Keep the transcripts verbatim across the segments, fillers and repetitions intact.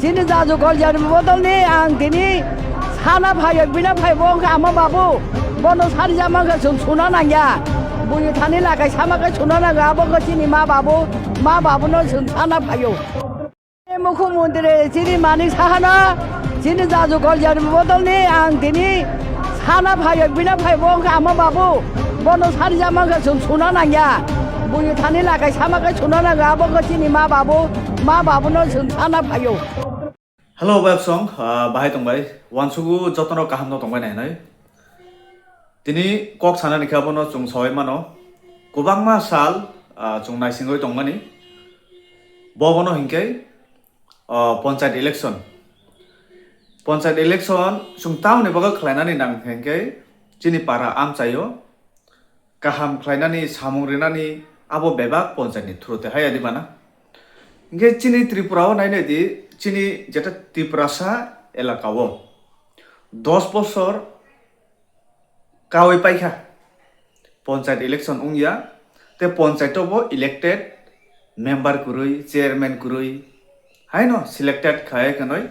Chini jaju goljani bodolni ang tini sana phaio, bina phaibo wngkha ama babu. Bono sarijak mankha chwng suna nangya. Buini thani lakai sama khe suna nangya, abo khe chini ma babu, ma babuno chwng sana phaio. Mukhyamantri chini Manik Sahano chini jaju goljani bodolni ang tini sana phaio, bina phaibo wngkha ama babu. Bono sarijak mankha chwng suna nangya. Buini thani lakai sama khe suna nangya, abo khe chini ma babu, ma babuno chwng sana phaio. Hello, Websong, ah, bahai tongbai? Wansugu jotono kaham no tongbai nai hinoi. Tini kok sanani khe abono chwng sawai mano. Kwbangma sal, ah, chwng naisingwi tongmani. Bobono hinkhe, ah, panchayat election. Panchayat election chwng tamoni bagwi khlainani nang hinkhe chini para amchaio kaham khlainani, samung rinani abo bebak panchayat ni through te haya di mana. Hinkhe chini Tripura o nainai di, chini jeta Tiprasa elaka o dos bosor kawi paikha panchayat election wngya, te panchayat o bo elected member kwrwi, chairman kwrwi, haino selected khai kanwi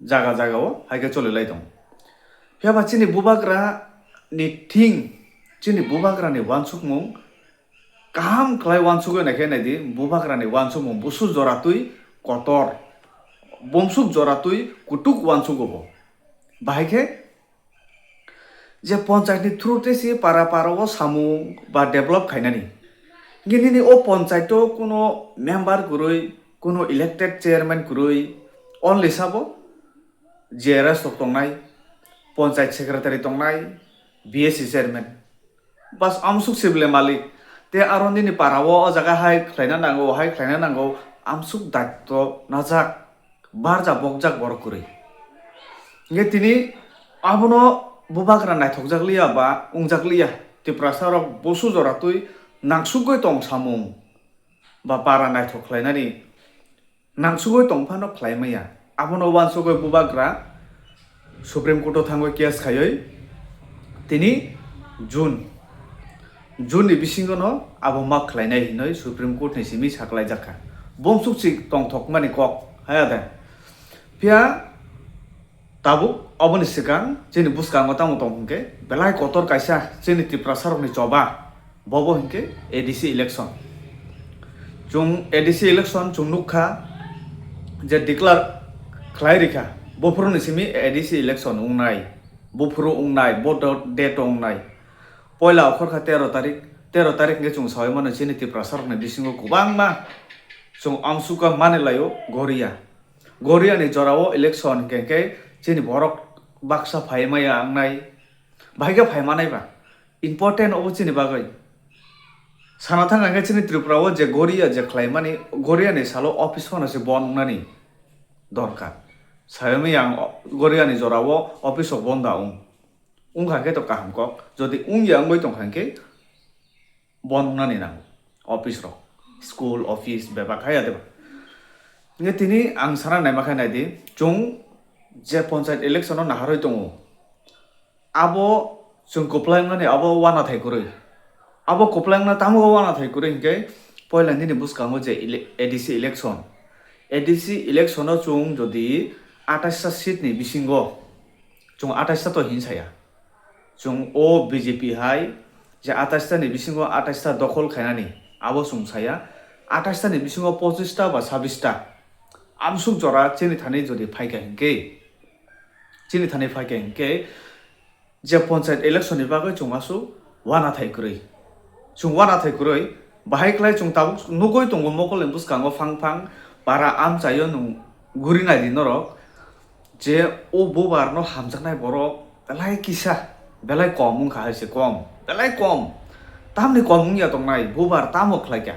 jaga jaga o hai khe choli lai tongo. Phiya ba chini bubagra ni thing, chini bubagra ni wansukmung kaham khlai wansugwi naikhe naidi, bubagra ni wansukmung busu jora twi kotor, bumsuk jora twi kutuk wansugo bo. Bahai khe je panchayat ni through tei se para para o samung ba develop khainani. Hinkhe nini o panchayat o kuno member kwrwi, kuno elected chairman kwrwi, only sabo J R S rok tongnai, panchayat secretary tongnai, B S C chairman. Bas amsuk sibile malik. Te aro nini para o, o jaga hai khlaina nango, hai khlaina nango, amsuk daitto najak, barja bokjak borok kwrwi. Hinkhe tini abono bubagra naithokjak liya ba wngjak liya. Tiprasa rok busu jora twi nangsugwi tong samung ba para naithok khlainani nangsugwi tong phano khlai maya. Abono wansugwi bubagra Supreme Court o thangwi case khaiwi tini June, June ni bisingo no abo ma khlainai hinwi Supreme Court ni simi saklaijak kha. Bomsuk si tongthokmani kok haya de. Phiya tabuk oboni swkang chini bwskango tamo tong hwnkhe belai kotor kaisa chini Tiprasa rokni choba. Bobo hinkhe A D C election. Chwng A D C election chwng nukha je declare khlai rikha. Buphuruni simi A D C election wngnai. Buphuru wngnai, vote date wngnai. Poila okhorkha tero tarik, tero tarik hinkhe chwng sawi mano chini Tiprasa rokni bisingo kwbangma chwng amsukha manwi laio Goria. Goria ni jorao election hinkhe hinkhe chini borok baksa phai maya wngnai. Bahai khe phai manai ba? Important obo chini bagwi. Sana thang khe chini Tripura o je Goria je khlaimani, Goria ni salo office phano se bon wngnani dorkar. Sayami ang o-, Goria ni jora o office o bon da wng. Wngkha khe to kaham kok. Jodi wngya wngwi tongkha khe bon wngnani nango. Office rok, school, office, bebak hai ya de ba. Nge tini ang sana naima khe nai di, chwng je panchayat election o naharwi tongo. Abo chwng kwplai wngnani abo uanathai kwrwi. Abo kwplai wngna tamo uanathai kwrwi hinkhe poila nini bwskango je ele-, A D C election. A D C election o chwng jodi atais ta seat ni bisingo chwng atais ta to hin saya. Chwng o B J P hai je atais ta ni bisingo atais ta dokhol khainani abo chwng saya. Atais ta ni bisingo pochis ta ba sabis ta amsuk jora chini thani jodi phaikha hinkhe, chini thani phaikha hinkhe je panchayat election ni bagwi chwng aswk uanathai kwrwi. Chwng uanathai kwrwi, bahai khlai chwng tabuk nugwi tongo mokol ni bwskango phang phang para amchaio nwng guri nai di norok je o bubar no hamjaknai borok belai kisa, belai kom wngkha hai se kom, belai kom. Tamni kom wngya tongnai, bubar tamo khlaikha?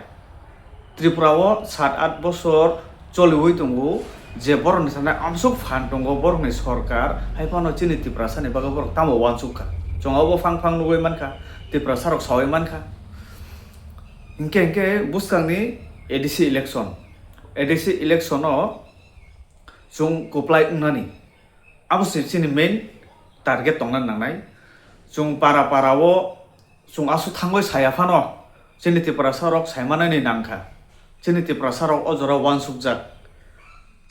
Tripura o sat at bosor choliwi tongo, je borokni sanai amsuk phan tongo, borokni sorkar, hai phano chini Tiprasa ni bagwi borok tamo uansuk kha? Chwng abo phang phang nugwi mankha, Tiprasa rok sawi mankha. Hinkhe hinkhe bwskangni A D C election, A D C election o chwng kwplai wngnani. Abo se chini main target tongna nangnai. Chwng para para o chwng aswk thangwi saya phano chini Tiprasa rok saimanani nangkha. Chini Tiprasa rok o jora uansukjak.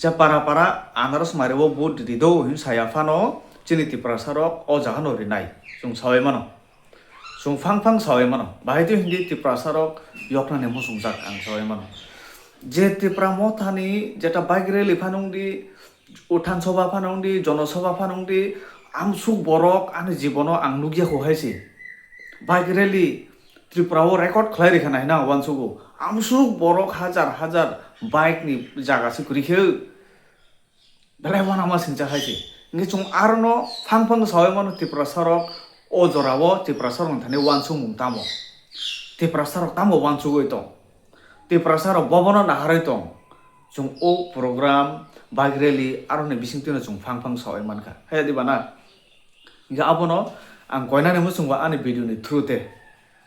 Je para para anaros mario vote rido hin saya phano chini Tiprasa rok o jaga no rinai. Chwng sawi mano. Chwng phang phang sawi mano. Bahai twi hindi Tiprasa rok yoknani muchungjak ang sawi mano. Je Tipra Mothani jeta bike rally phano wngdi, uthan soba phano wngdi, jono soba phano wngdi, amsuk borok ani jibono ang nukya kho hai se. Bike rally Tripura o record khlai rikha nai na uansugo. Amsuk borok hajar hajar bike ni jaga se kwrwi khe. Belai uanama singcha hai se. Hingke chwng arono phang phang sawi mano Tiprasa rok o jora o Tiprasa rok thani uansukmung tamo. Tiprasa rok tamo uansugwi tong. Tiprasa rok bobono naharwi tong. Chwng o program, bike rally aroni bisingtwino chwng phang phang sawi mankha. Hai di bana? Hingke abono ang koinani muchungo ani video ni through te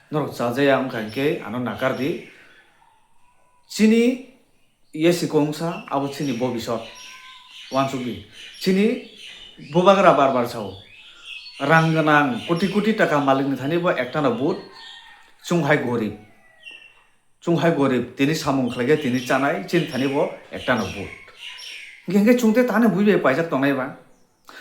norok chajaya wngkha hingke ano nakar di. Chini yesi kongsa abo chini bobisot. Uansukdi. Chini bubagra bar bar sao. Rang gwnang koti koti taka malikni thani bo ektano vote. Chwng hai gorib. Chwng hai gorib. Tini samung khlaikhe tini chanai chini thani bo ektano vote. Hingke hingke chwng te tani bui bai paijak tongnai ba.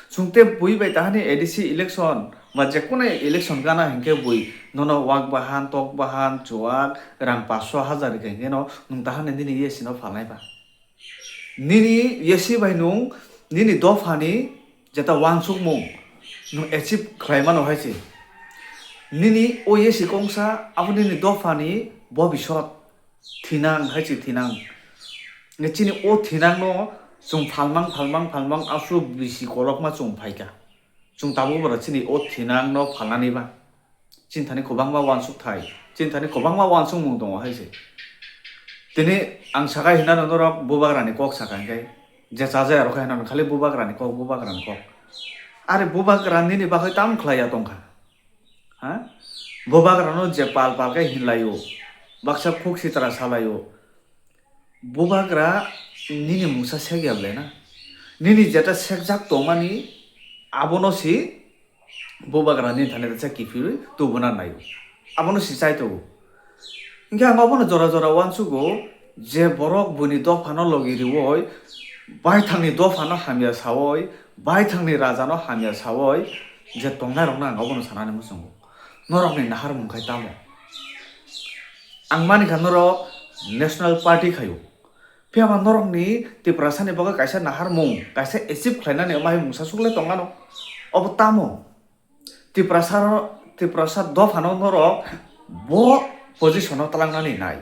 Chwng te bui bai tahani A D C election ba je kunu election gana hinkhe bui nono wak bahan, tok bahan, chuwak, rang paanch sho hajar rikha hinkhe no nwng tahani nini yesi no phalnai ba. Nini yesi bai nwng nini dophani jeta uansukmung nwng achieve khlai mano hai se. Nini o yesi kongsa abo nini dophani bobisot. Thinang hai se thinang. Nge chini o thinang no chwng phalmang, phalmang, phalmang aswk bisi kolokma chwng phaikha. Chwng tabuk bora chini o thinang no phalnani ba. Chini thani kwbangma uansuk thai. Chini thani kwbangma uansukmung tongo hai se. Tini ang sakai hinano norok bubagrani kok saka hinkhe. Je chajaya rokha hinano khali bubagrani kok, bubagrani kok. Are bubagra nini bagwi tam khlaiya tongkha. Ha? Bubagrano je pal pal khe hinlaio, baksa khuk sitra salaio. Bubagra nini mungsa sekya ble na? Nini jeta sekjak tongmani abono si bubagra nini thani rwchap kiphilwi tubuna naio. Abono si chai tongo. Hingke ang obono jora jora uansugo je borok buini dophano logi riwoi, baithangni dophano hamya sawoi, baithangni rajano hamya sawoi, je tongnairokno ang obono sanani muchungo. Norokni naharmung khai tamo? Ang manikha norok National Party khaio. Phiyaba norokni Tiprasani bagwi kaisa naharmung, kaisa achieve khlainani wngma hai mungsa suklai tongmano. Obo tamo? Tiprasa, Tiprasa dophano norok bo position o twlangnani nai.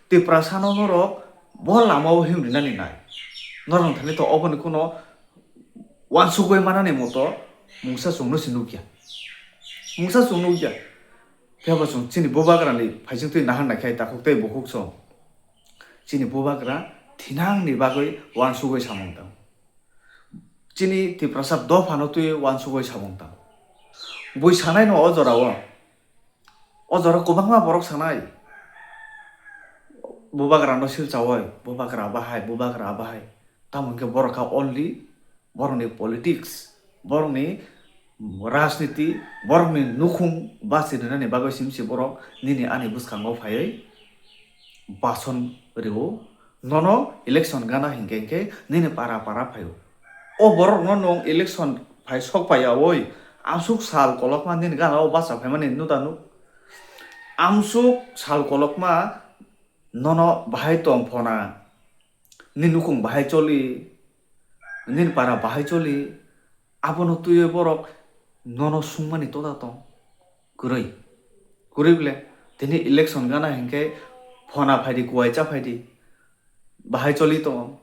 Tiprasano norok bo lama o himrinani nai. Norok thani to oboni kuno uansugwi manani moto mungsa chwngno se nukya. Mungsa chwng nukya. Phiya bo chwng chini bubagrani phaisingtwi nahar naikhai takhuk tei bukhuk chwng. Chini bubagra thinangni bagwi uansugwi samung tang. Chini Tiprasa dophano twi uansugwi samung tang. Bui sanaino o jorao. O jorao kwbangma borok sanai. Bubagrano silchawoi, bubagra bahai, bubagra bahai. Tamo hwnkhe borok kha only borokni politics, borokni rajniti, borokni nukhung basi rwnani bagwi simsi borok nini ani bwskango phaiwi bason rwo. Nono election gana hinkhe hinkhe nini para para phaio. O borokno nwng election phai sok paiyawi amsuk sal kolokma nini gana o bacha phaimani nuda nuk. Amsuk sal kolokma nono bahai tong phona, nini nukhung bahai choli, nini para bahai choli, abono twiwi borok nono sungmani toda tong. Kwrwi. Kwrwi bwle, tini election gana hinkhe phona phaidi, kuwai cha phaidi. Bahai choli tongo.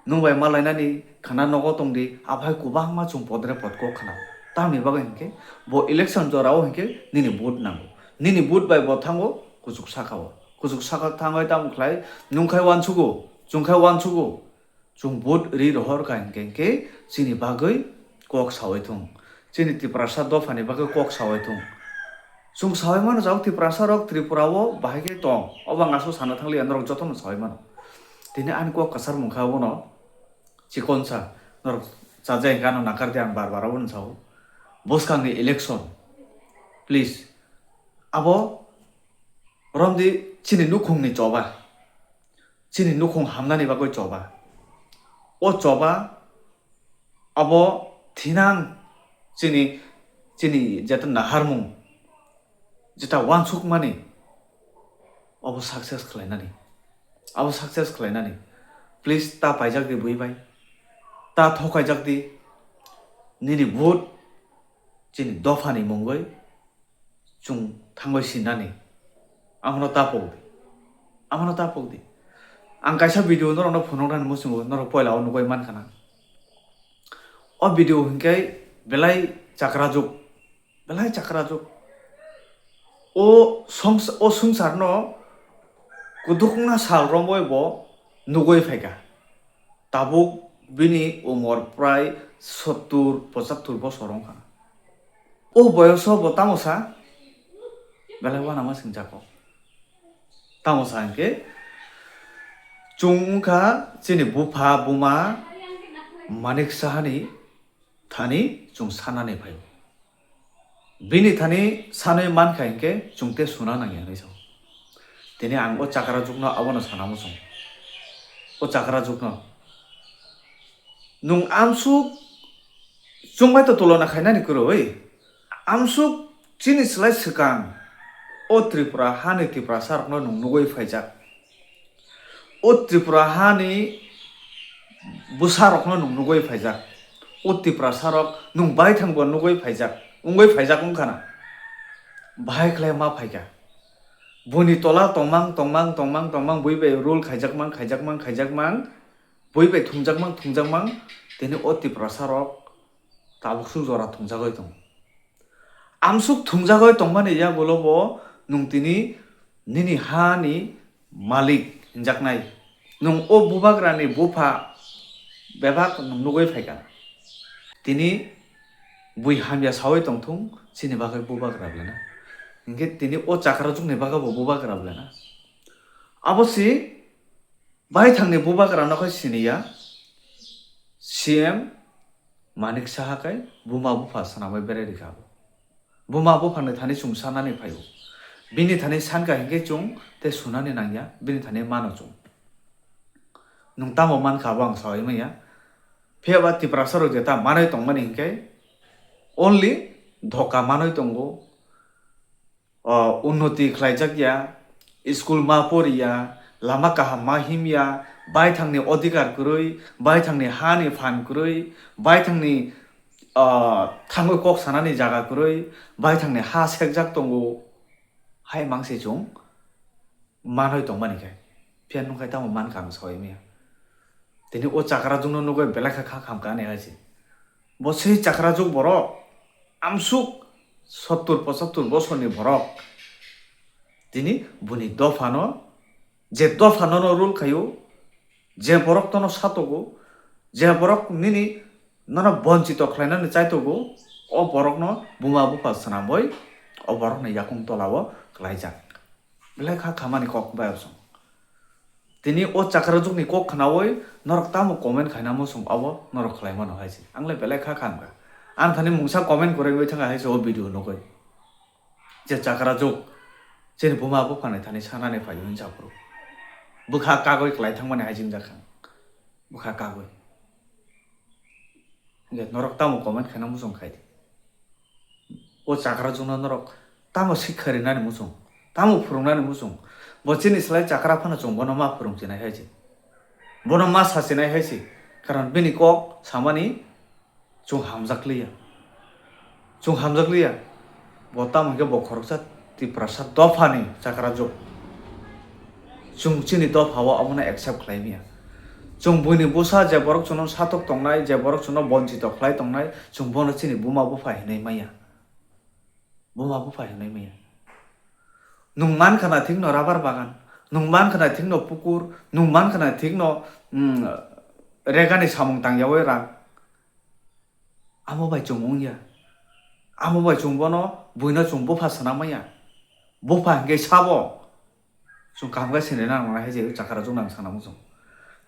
Nwng bai malainani khana nogo tongdi, aphai kwbangma chwng podre pod kok khna. Tamni bagwi hinkhe bo election jorao hinkhe nini vote nango. Nini vote bai bo thango kuchuk sakao. Kuchuk saka thangwi tamo khlai, nwng khai uansugo, chwng khai uansugo. Chwng vote ri rohor kha hinkhe hinkhe chini bagwi kok sawi thung. Chini Tiprasa dophani bagwi kok sawi thung. Chwng sawi mano jao Tiprasa rok Tripura o bahai khe tong. Obo ang aswk sana thangliya norok jotono sawi mano. Tini ani kok kwchar mung kha abono chikonsa norok chajai hinkhe ano nakar di ang bar bar abono sao. Bwskangni election please abo romdi chini nukhungni choba. Chini nukhung hamnani bagwi choba. O choba abo thinang chini, chini jeta naharmung, jeta wansukmani, abo success khlainani, abo success khlainani. Please, ta paijak di bui bai, ta thokaijak di, nini vote chini dophani mungwi chwng thangwi sinani. Amono tapok di, amono tapok di. Ang kaisa video norokno phunuknani muchungo, norok poila o nugwi mankha na. O video hinkhe belai chakrajuk, belai chakrajuk. O songs-, o swngcharno kwdwkma sal romwi bo nugwi phaikha. Tabuk bini umor prai sottur pochattur bosor wngkha. O boyoso bo tamo sa? Belai uanama singjago. Tamo sa hinkhe chwng wngkha chini bupha buma Manik Sahani thani chwng sanani phaio. Bini thani sanwi mankha hinkhe chwng tei suna nangya hinwi sao. Tini ang o chakrajukno abono sana muchung. O chakrajukno. Nwng amsuk chwngbai to tulona khainani kwrwi. Amsuk chini slai swkang o Tripura hani Tiprasa rokno nwng nugwi phaijak. O Tripura hani bwsa rokno nwng nugwi phaijak. O Tiprasa rok nwng baithang bo nugwi phaijak, wngwi phaijak wngkha na. Bahai khlai ma phaikha. Buini tola tongmang, tongmang, tongmang, tongmang, bui bai rule khaijakmang, khaijakmang, khaijakmang, bui bai thumjakmang, thumjakmang, tini o Tiprasa rok tabuk suk jora thumjagwi tongo. Amsuk thumjagwi tongmani yagulo bo nwng tini nini hani malik hinjaknai. Nwng o bubagrani bupha bebak nwng nugwi phaikha. Tini bui hamya sawi tongthung, chini bagwi bubagra belana. Hinkhe tini o chakrajukni bagwi bo bubagra belana. Abo si baithangni bubagra no khai siniya, C M Manik Saha khai buma bupha swnamwi berai rikha abo. Buma buphani thani chwng sanani phaio. Bini thani sankha hinkhe chwng tei sunani nangya, bini thani mano chwng. Nwng tamo mankha abo ang sawi manya. Phiya ba Tiprasa rok jeta manwi tongmani hinkhe only dhoka manwi tongo. O, unnoti khlaijak ya, school ma poriya, lama kaham ma himya, baithangni odhikar kwrwi, baithangni hani phan kwrwi, baithangni, o, thangwi kok sanani jaga kwrwi, baithangni ha sekjak tongo, hai mangse chwng manwi tongmani khe. Phiya nwng khai tamo mankha ang sawi manya. Tini o chakrajwkno nugwi belai kha kha khamkha ani hai se. Bo se chakrajwk borok, amsuk sottur pochattur bosorni borok. Tini buni dophano, je dophano no rule khaio, je borok tono satogo, je borok nini nono bonchito khlainani chaitogo, o borokno buma bupha swnamwi o borokni yakung tolao klaijak. Belai kha khamani kok bai chwng. Tini o chakrajwkni kok khnaui norok tamo comment khaina muchung abo norok khlai mano hai se. Ang le belai kha khamkha. Ang thani mungsa comment kwrwi bai thangkha hai se o video nugwi. Je chakrajwk chini buma buphani thani sanani phaio hinsa phuru. Bwkha kagwi kwlai thangmani hai jwngjak kha. Bwkha kagwi. Hinkhe norok tamo comment khaina muchung khai di. O chakrajwkno norok tamo sikha rinani muchung, tamo phwrwngnani muchung. Bo chini slai chakra phano chwng bono ma phwrwng chinai hai se. Bono ma sa chinai hai se. Karon bini kok samani chwng hamjakliya. Chwng hamjakliya. Bo tamo hinkhe bo khoroksa Tiprasa dophani chakrajwk. Chwng chini dophao abono accept khlai manya. Chwng buini bwsa je borok chwngno satok tongnai, je borok chwngno bonchito khlai tongnai, chwng bono chini buma bupha hinwi manya. Buma bupha hinwi manya. Nwng mankha na thikno rubber bagan, nwng mankha na thikno pukur, nwng mankha na thikno, mm, regani samung tangyaui rang. Amo bai chwng wngya. Amo bai chwng bono buino chwng bupha swnam manya. Bupha hinkhe sabo. Chwng kaham khe sinina nangnai hai je chakrajwk nang sana muchung.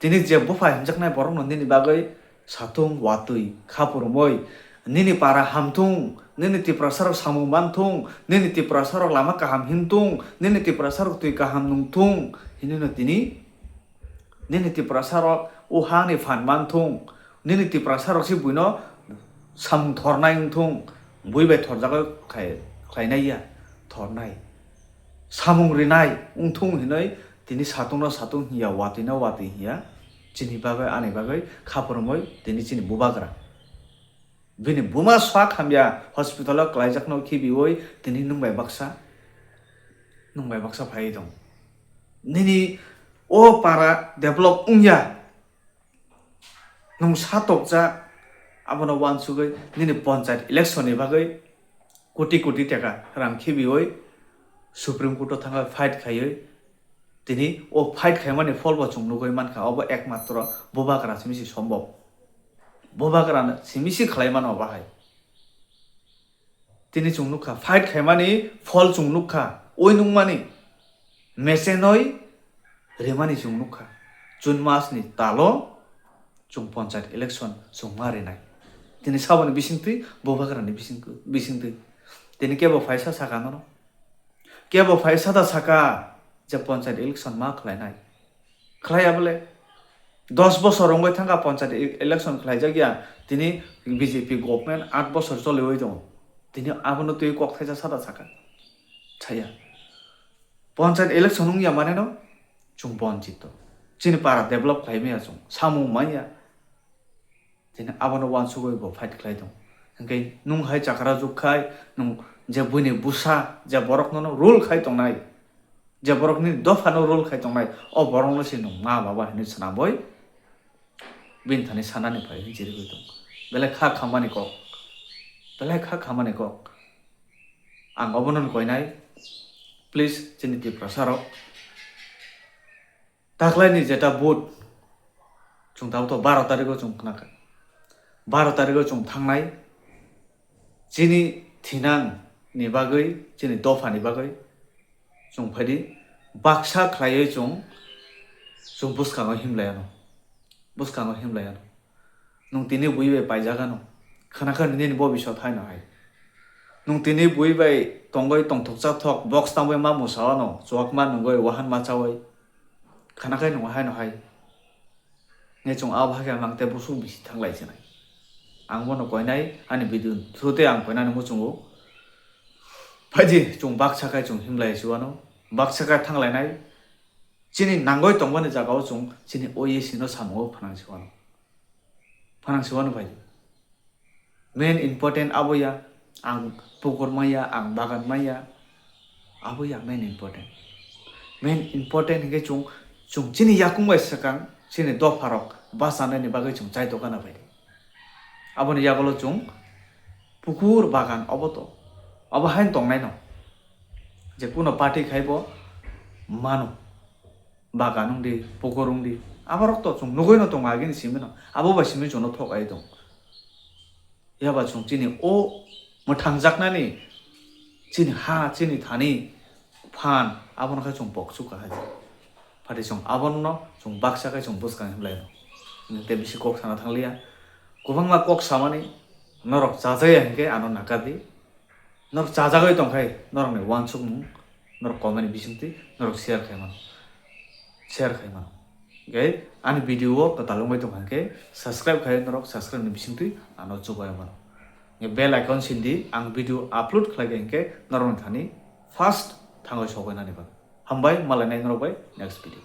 Tini je bupha himjaknai borokno nini bagwi satung watwi kha phurumwi nini para hamthung, nini Tiprasarok samung manthung, nini Tiprasarok lama kaham himthung, nini Tiprasarok twi kaham nungthung hinwino tini nini Tiprasarok O hani phan man thung, nini Tiprasa rok se buino samung thornai wng thung, bui bai thorjagwi khai, khlainai ya, thornai. Samung rinai wng thung hinwi tini satung no satung hiya, watwi no watwi hiya, chini bagwi, ani bagwi kha phwrwngwi tini chini bubagra. Bini buma sak hamya hospital o kwlaijakno khibiwi tini nwng bai baksa, nwng bai baksa phaiwi tong. Nini o para develop wngya, nwng satokjak, abono uansugwi nini ponchayat election ni bagwi koti koti taka rang khibiwi Supreme Court o thangwi fight khaiwi tini o fight khaimani pholbo chwng nugwi mankha, obo ekmatro bubagra simi se sombhob. Bubagra simi se khlai mano bahai. Tini chwng nukha, fight khaimani phol chwng nukha, oi nungmani, mechenoi rimani chwng nukha. June mas ni talo chwng ponchayat election chwng ma rinai. Tini saboni bisingtwi, bubagrani bisingtwi, bisingtwi. Tini kebo phaisa saka nono. Kebo phaisa da saka je ponchayat election ma khlainai. Khlaiya bole. Dos bosor wngwi thangkha ponchayat e-, election khlaijak ya. Tini B J P government aat bosor choliwi tongo. Tini abono twi kok thaisa sada saka. Chaya. Ponchayat election wngya mane no chwng bonchito. Chini para develop khlai maya chwng. Samung manya. Tini abono uansugwi bo fight khlai tong. Hwnkhe nwng hai chakra juk khai, nwng je buini bwsa, je borok nono rule khai tongnai, je borok nini dopha no rule khai tongnai, o borok no se nwng ma baba hinwi swnamwi bini thani sanani phai hinwi chirigwi tong. Belai kha khammani kok, belai kha khammani kok. Ang obono koinai, please, chini Tiprasa rok. Taklaini jeta vote chwng tabuk to baro tarigo chwng khnakha. Baro tarigo chwng thangnai, chini thinang ni bagwi, chini dopha ni bagwi chwng phaidi, baksa khlaiwi chwng, chwng bwskango himlaiano, bwskango himlaiano. Nwng tini bui bai paijagano. Khna kha nini bo bisio thaino hai. Nwng tini bui bai tongwi tongthok chathok box tangwi ma mwsao no chuak ma nungwi wahan ma chawi. Khna khai nung hai no hai. Nge chung a bhakhe mang te busuk bisi thanglai sinai. Ang bono koinai ani video through te ang koinani muchungo. Phaidi chung baksa khai chung himlai si wano. Baksa khai thanglainai. Chini nangoi tongmani jagao chung chini O A C no samungo phanang si wano. Phanang si wano phaidi. Main important abo ya, ang pukur maya, ang bagan maya, abo ya main important. Main important hingke chung, chung chini yakung bai swkang, chini dopharok bachanani bagwi chung chai tokana bai. Aboni yagulo chung pukur bagan obo to, obo hain tongnai no. Je kuno party khai bo mano. Bagan wng di, pukur wng di, aborok to chwng nugwi no tongo agini simi no, abo bai simi chwngno thok ai tong. Yaba chwng chini o mwthangjaknani chini ha, chini thani phan, abono khe chwng pok chukha hai. Phati chwng abono chwng baksa khe chwng bwskang himlai no. Tei bisi kok sana thangliya. Kwbangma kok samani norok chajaya hinkhe ano nakar di. Norok chajagwi tongkhai, norokni uansukmung, norok comment ni bisingtwi norok share khai mano, share khai mano. Hinkhe ani video o kwtal wngwi tongkha hinkhe subscribe khai norok subscribe ni bisingtwi ano chubai mano. Hinkhe bell icon sindi, ang video upload khlai khe hinkhe norokni thani first thangwi sogwi nani bagwi. Hambai, malainai norok bai next video.